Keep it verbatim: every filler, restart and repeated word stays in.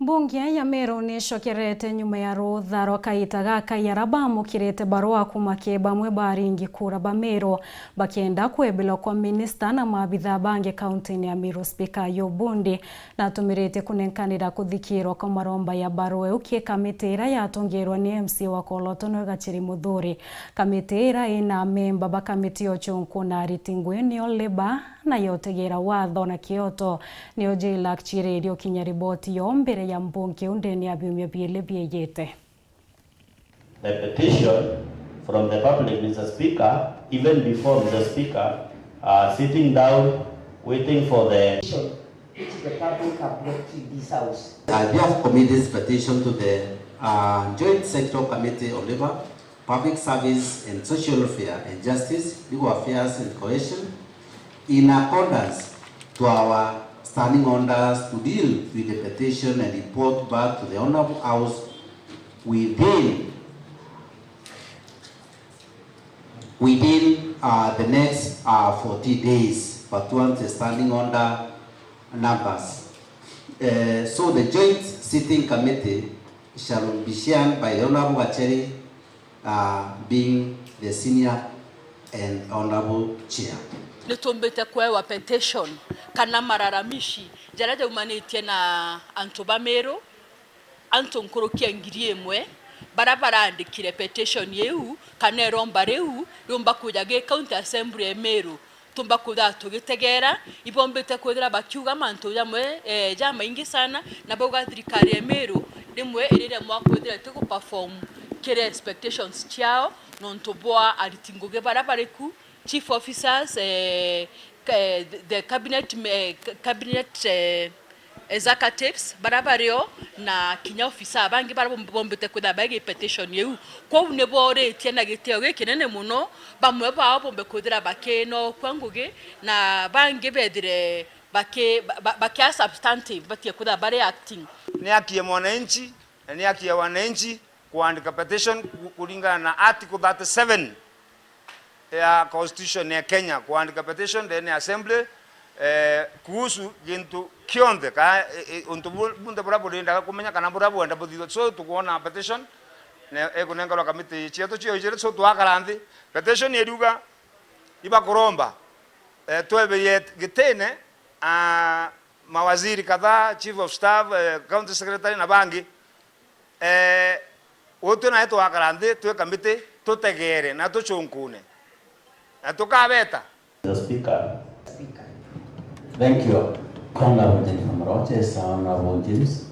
Mbunge ya Meru nicokerete nyuma ya rutha rwa kaita gaka ya aria baamukirite barua kuuma ki bamwe ba aringi kura ba Meru bakienda kwebelwa kwa minista na maabitha bangi kauntini ya Meru. Spika Ayub Bundi natumiritie kunenkanira kuthikirwa kwa maromba ya barua iu ki kamiti iria yatongerwa ni M C A wa Koloto Noel Gachiri Muthuri. Kamiti iria ina amemba ba kamiti ya uchunku na ariti ngugi nio Labour, na ya utegera watho na kioto, nio JLAC ciiriirie ukinyia riboti yo mbere ya mbunge iu ndene ya biumia biiri biijite. The petition from the public, Mister Speaker, even before, Mister Speaker, uh, sitting down, waiting for the which the public have brought to this house. I therefore commit this petition to the, uh, Joint Sectoral Committee on Labour, Public Service and Social Welfare and Justice, Legal Affairs and Cohesion, in accordance to our standing orders to deal with the petition and report back to the Honourable House within, within, uh, the next, uh, forty days, pursuant to standing order numbers. Uh, so the joint sitting committee shall be chaired by the Honourable Gacheri, uh, being the senior and honourable chair. Nitumbite kwewa petition kana malalamishi jaria jaumanitie na antu ba Meru, antu nkuruki ya ngiri imwe, baria barandikire petition iu kana iromba riu riumba kuja gi County Assembly ya Meru. Tumba kwithira tugitegeera, ibombite kwithira bakiuga mantu jamwe, eh, jamaingi sana, na bauga thirikari ya Meru rimwe iriremwa kwithira itigu perform kiri expectations ciao, nontu bwa ariti ngugi baria bari ku, chief officers, eh, ka-, eh, the cabinet, eh, cabinet, eh, executives baria bari o, na kinya ofisa bangi baria bom-, bombite kwithira baigi petition iu. Kwou ni booritie na gitio gikinene mono, bamwe bao bombe kwithira bakinokua ngugi, na bangi bethire baki-, ba-, ba-, bakia substantive, batie kwithira bari acting. Ni haki ya mwananchi, na ni haki ya wananchi kuandika petition ku-, kuringana na Article thirty-seven ya Constitution ya Kenya, kuandika petition ndene ya Assembly, eh, kuhusu gintu kionthe, ka, eh, eh, untu bu-, bunthe buria burindaga kumenya kana buria bwenda buthithwe. So, tukwona petition, ne-, ikunengerwa kamiti cietu cio ijiri, so, twakara nthi. Petition iriuga, ibakuromba, eh, tweberie gitine, ah, mawaziri kadhaa, chief of staff, eh, county secretary na bangi. Eh, utwe nae twakara nthi twi kamiti, tutegeere na tucunkune, na tukabeta. Mister Speaker. Speaker. Thank you. Honourable Jennifer Moroch, yes, Honourable James.